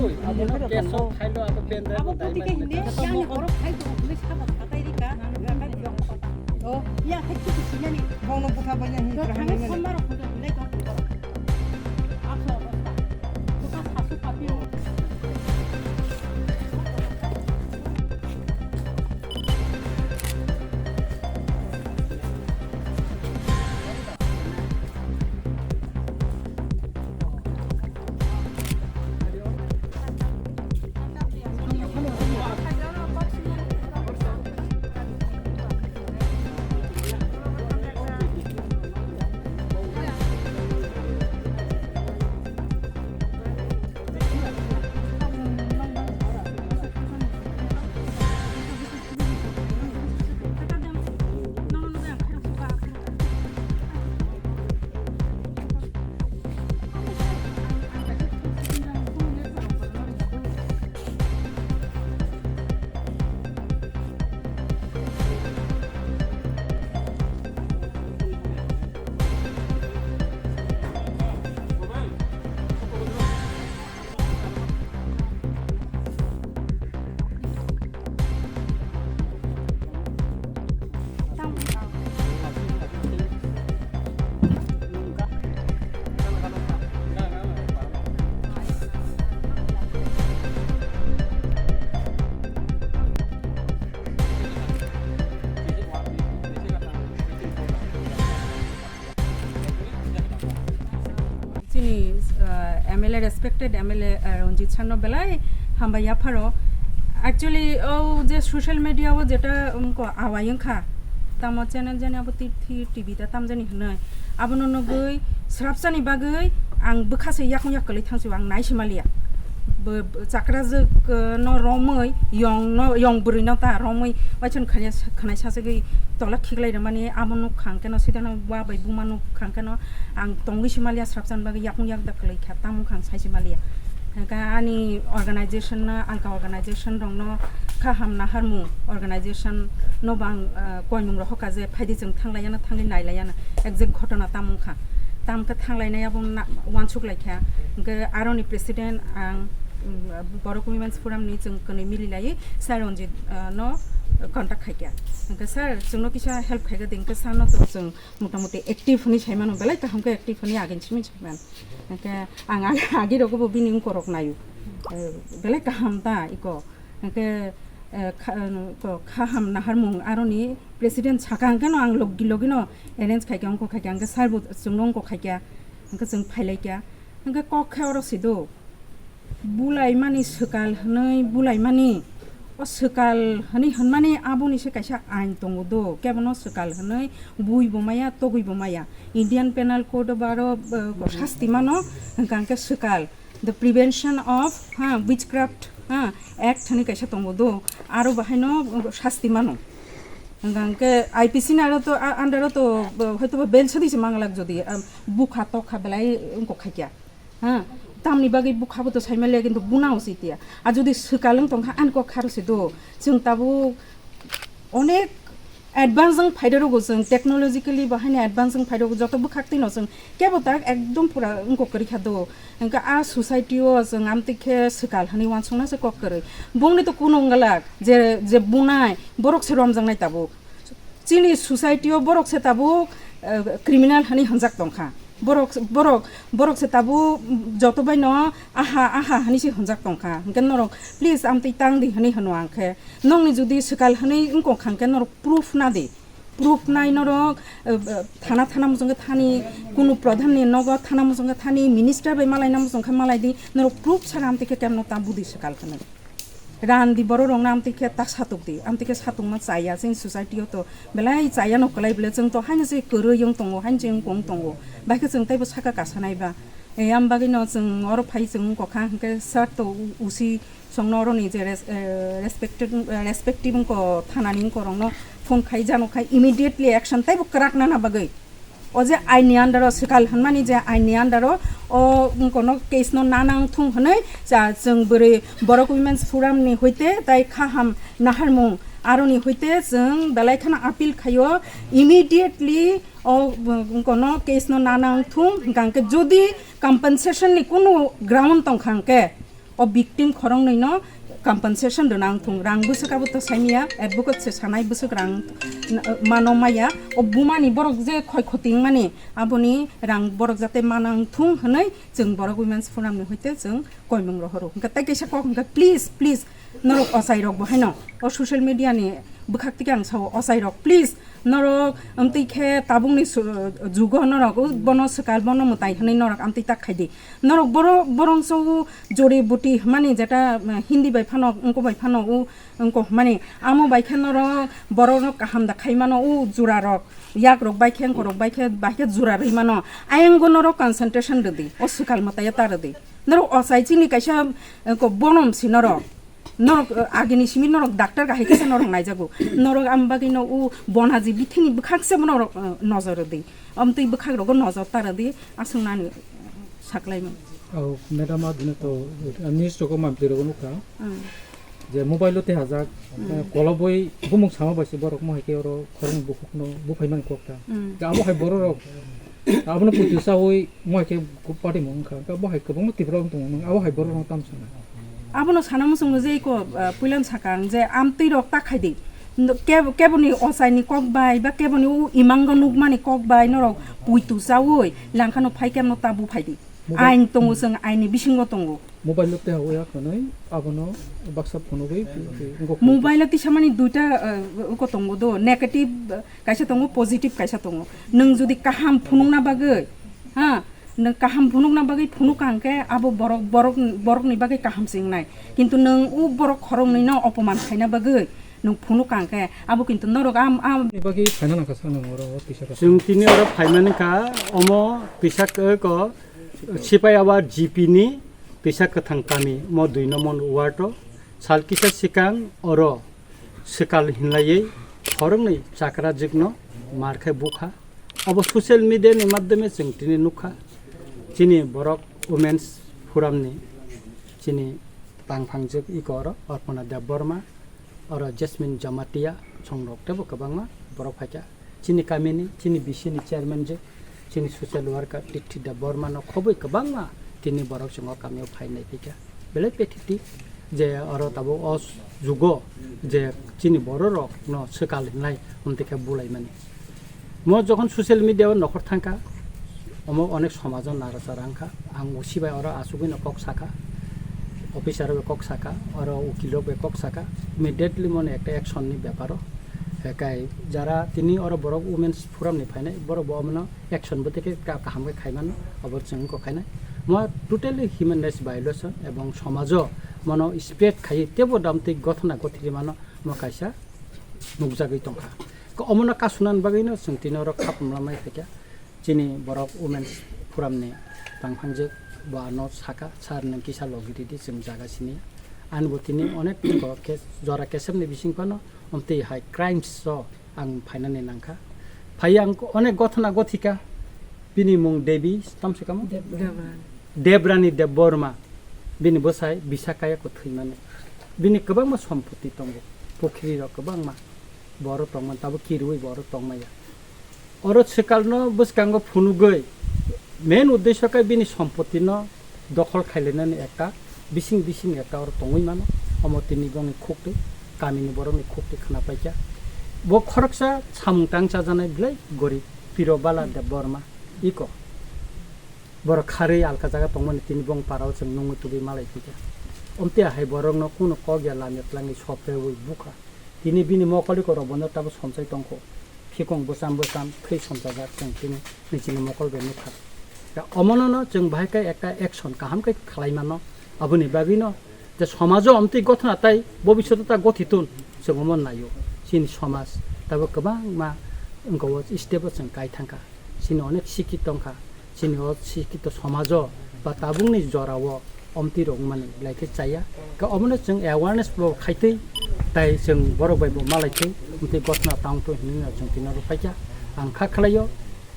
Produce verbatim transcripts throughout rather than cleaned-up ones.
Abo no keso phailo, abo pendrive. Abo no dai budi ke mani hinde, yang ni borok khai to, hinde sabo khatai rika, nang khatai rika. Oh, ya khai to sinani. Bono bwkha bai na hin. To thangni somma rok hinde hinde to. Aso obosta. Bwkha sasu papi. Chini, uh, M L A, respected M L A, uh, Ranjit sir no belai hambai yapharo. Actually, o je social media o jeta, um, ko awai wngkha, tamo channel jani abo T V, T V ta tamjani hinwi, abono nugwi srapsani bagwi ang bwkha se yakung yak kwlwi thangsi ang nai se maliya. Bo, bo chakrajwk, uh, no romwi, yong no, yong bwrwi no ta romwi, waithon khania, khwnai sasagwi tola khiklai rwmani amo nukha hwnkhe no, sida no wa bai buma nukha hwnkhe no, ang tongwi se maliya, srapsan bagwi yakung yak da kwlwi kha, tamo kha ang sai se maliya. Hwnkhe ani organization no, alka organization rok no, kaham naharmung organization no bang, ah, koimung rok hoka je phaidi chwng thanglaiya na, thangwi nailaiya na, exact ghotona tamo kha, tamo khe thanglainai abo na, uansuk lai kha. Hwnkhe aroni president ang, mm, Borok Women's Forum ni chwng kwnwi mili laiwi sir Ranjit, ah, no contact khai kha. Hwnkhe sir, chwngno kisa help khai kha di, hwnkhe sir no to chwng motamoti active hwnwi sai mano, belai kaham khe active hwnwi agin simi sai mano. Hwnkhe ang ag-, agi rogo bo bini wngkorok naio. Eh, belai kaham ta iko. Hwnkhe, eh, kha-, eh, ko kaham naharmung aroni president saka hwnkhe no ang logi logi no arrange khai kha, wngkok khai kha, hwnkhe sir bo chwngno wngkok khai kha, hwnkhe chwng phai lai kha. Hwnkhe kok khe oro si do. Bulaimani swkal hwnwi bulaimani, o swkal hwnwi hwnmani aboni se kaisa ain tongo do, kebono swkal hwnwi bui bo maya, togwi bo maya. Indian Penal Code o bo aro, uh, sasti mano, hwnkha hwnkhe swkal, the Prevention of, ha, Witchcraft, ha, Act hwnwi kaisa tongo do, aro bahaino sasti mano. Hwnkha hwnkhe I P C ni aro to, a-, under o to, uh, hoito ba bail sadi se manglak jodi, um, bukha tokha belai wngkok khaikya. Ha, tamni bagwi bukha bo to saimaliya, kintu buna usi tiya. A jodi swkal wng tongkha, ani kok kharo se do. Chwng tabuk onek advance wng phaida rogo, chwng technologically bahaini advance wng phaida rogo, joto bwkhak tino chwng kebo tak ekdom pura wngkok kwrwi kha do. Hwnkhe a society o chwng amtwi khe swkal hwnwi uansukna se kok kwrwi. Bongni to kunu wngwlak je, je bunai borok se romjaknai tabuk. Chini society o borok se tabuk, eh, criminal hwnwi hwnjak tongkha. Borok, borok, borok se tabuk joto bai no aha, aha hwnwi se hwnjak tongkha. Hwnkhe norok please amtwi tang di hwnwi hwno ang khe. Nokni jodi swkal hwnwi wngkok kha hwnkhe norok proof na di. Proof nai norok, eh, eh, thana, thana muchungkhe thani, kunu pradhan ni nogo thana muchungkhe thani, minister bai malai na muchungkhe malai di. Norok proof sara amtwi khe kemno ta budi swkal hwnwi. Ran di borok rok no amtwi khe ta satuk di, amtwi khe satukma chaya chini society o to belai chaya no kwlai bole, chwng to haino se kwrwi wng tongo, haino se wng tongo, bai khe chwng teibo saka kasanai ba. E, am bagwi no chwng oro phai chwng wngkha hwnkhe sir to u-, usi songno oro ni je res-, eh, respected, eh, respective wngko thana ni wngko rok no phone khai jano khai immediately action teibo kwrak nana bagwi. O je aini under o swkal hwnmani je aini under o, o wngkono case no nanang thung hwnwi cha chwng bwrwi Borok Women's Forum ni hoite tai khaham naharmung aroni hoite chwng belai kheno appeal khaio immediately o wngkono case no nanang thung hwnkha hwnkhe jodi compensation ni kunu ground tongkha hwnkhe O victim khoroknwi no compensation rwna wng thung. Rang bwswk abo to saimaya, advocate se sanai bwswk rang mano maya. O buma ni borok je khoi khoti wngmani, aboni rang borok jate mana wng thung hwnwi chwng borok Women's Forum ni hoite chwng koimung rohoro. Hwnkhe tei kaisa kok hwnkhe, please, please, norok ochai rok bo haino o social media ni bwkhak tike ang sao, ochai rok, please, norok amtwi khe tabukni su-, jugo norok o bono swkal, bono mwtai hwnwi norok amtwi tak khai di. Norok boro-, borok so o jori buti hwnmani jeta, eh, Hindi bai phano, wngko bai phano o wngko hwnmani, amo bai khe norok borok no kaham da khai mano, o jura rok, yak rok bai khe, wngko rok bai khe, bai khe jura rwi mano. Ayang go norok concentration rwdi, o swkal mwtai ta rwdi. Norok ochai chini kaisa, eh, ko bonom si norok. Norok, eh, agini simi norok doctor kahai kisa norok naijago. Norok am bagwi no o bonaji bithini bwkhak se norok, eh, nojor rwdi. Amtwi bwkhak rogo nojor ta rwdi, aswk nani, eh, saklaimung. Oh, madam, adino to, eh, news rogo mamtwi rogo nukha. Hmm. Je mobile o tei hajak, Hmm. eh, koloboi bumung sama bai se borok mo hai khe oro khoroknwi bukhukno buphai mani kok ta. Hmm. Ta abo hai borok rok, abono puitu saui mo hai khe party mung wngkha. Ta bo hai kwbangma Tripura rok tongo, abo hai borok rok tam sana. Abono sana muchungo je iko, ah, puilam sakang je amtwi rok ta khai di. Ndo-, keb-, keboni ochaini kok bai ba keboni u imango nukmani kok bai norok puitu saui langkhano phai kemno ta buphai di. Mobile Ain tongo, chwng aini bisingo tongo. Mobile o tei hao ya khanai abono baksa phunugwi wngkha. Mobile o tisamani duita, eh, wngkha tongo do, negative, eh, kaisa tongo, positive kaisa tongo. Nwng jodi kaham phunukna bagwi, ha, nwng kaham phunukna bagwi phunuk kha hwnkhe abo borok, borok, borokni bagwi kaham se wngnai. Kintu nwng o borok khoroknwino opoman khaina bagwi nwng phunuk kha hwnkhe abo kintu norok am, am Ni bagwi phaina nangkha sa nwng oro o tisa kha. Chwng tini oro phaimani kha, omo tisa ko, ko Sipai Awar G P ni Tisa Kwthang kami mo dui nombor ward o sal kisa sikang oro swkal hinlaiwi khoroknwi chakrajwkno mar khe bukha. Abo social media ni madhyome chwng tini nukha. Chini borok Women's Forum ni chini tangphangjwk iko oro Arpana Debbarma, oro Jasmine Jamatia, songrok teibo kwbangma borok phaikha. Chini kamini, chini B C ni chairman je, chini social worker Tithi Debbarma no khobwi kwbangma tini borok chwng o kamio phai nai phikha. Belai petiti je oro tabuk o jugo je chini borok rok no swkal hinlai, amtwi khe bulaimani. Mo jokhon social media o nokhor thangkha, omo onek somajo narasa rangkha. Ang usi bai oro asugwi no kok sakha, officer bai kok sakha, oro ukil rok bai kok sakha, immediately mone ekta action ni beparo. Ekai jara tini oro borok Women's Forum ni phainai, borok bo omono action bo tei khe ka-, kaham khe khaimano, abo chwng kok khainai. Mo totally human rights violation ebong somajo mono spread khai teibo damtwi gothona gothiri mano mo kaisa nukjagwi tongkha. Ko omono kasunani bagwino chwng tini oro khapumlamai phaikha. Chini borok Women's Forum ni tangphangjwk bo ano saka, "Sir, nwng kisa logi ridi, chwng jaga sini." Ani bo tini onek tongo, ke-, jora kesem ni bising phano omtwi hai crimes o ang phainani nangkha. Phai ang onek gothona gothika, bini mung Devi, tamsi kamo? Debrani. Debrani Debbarma, bini bwsai Bisakaya kwthwi mani. Bini kwbangma sompoti tongo, pukhiri rok kwbangma. Borok tongmani, tabuk kirui borok tongmaya. Oro swkalno bwskango phunugwi main uddesho khe bini sompotino dokhol khailainani ekta bising bising ekta oro tongwi mano. Omo tini bongni khuktwi, kamini borokni khuktwi khna paikha. Bo khoroksa samung tang chajaknai belai gorib, Pirobala Debbarma iko. Borok kharwi alka jaga tongmani tini bong parao chwng nungwi tubui malai phikha. Omtwi ahai borokno kunu kok ya lamya twlangwi sopre wi bukha. Tini bini mokol iko rok bono tabo somsai tongkho. Phikong bwcham bwcham thwi somsajak chwng tini nijini mokol bai nukha. Da omono no chwng bahai khe ekta action kaham khe khlai mano. Aboni bagwi no je somajo omtwi gothona tai bobishoto ta gothitun chwng omo naio. Chini somaj tabo kwbangma wngkha o step o chwng kai thangkha. Chini onek sikit tongkha. Chini o sikito somajo ba tabukni jorao omtwi rok wngmani belai khe chaya. Khe omono chwng awareness bo khaitwi, tai chwng borok bai bo malaitwi, omtwi gothona tangtwi hinwi no chwng tini oro phaikha. Ang kha khlaio,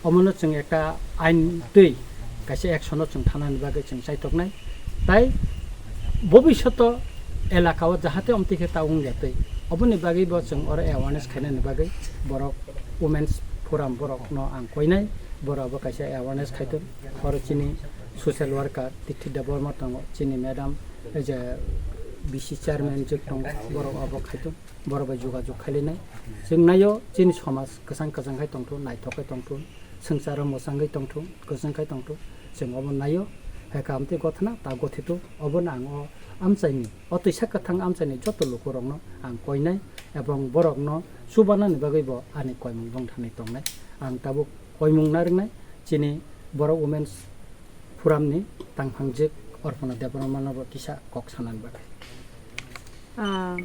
omono chwng ekta ain twi kaisa action o chwng thanani bagwi chwng chaitoknai. Tai bobishoto elaka o jahate omtwi khe ta wngya twi, oboni bagwi bo chwng oro awareness khainani bagwi borok Women's Forum borok no ang koinai, borok bo kaisa awareness khaitwi. Oro chini social worker Tithi Debbarma tongo, chini madam Ei je B C chairman je tongo, borok abo khaito, borok bai jogajog khailainai. Chwng naio, chini somaj kwchang kwchang khai tongtho, naithok khai tongtho, swngcharo mwchangwi tongtho, kwchang khai tongtho. Chwng obo naio, hai kaham tei gothana ta gothito, obono ang o amchaini, o twisa kwthang amchaini joto lukurokno ang koinai, ebong borokno chubanani bagwi bo ani koimung bongthani tongnai. Ang tabuk koimung narwknai, chini Borok Women's Forum ni tangphangjwk Orpana Debbarma no bo kisa kok sanani bagwi. Ah,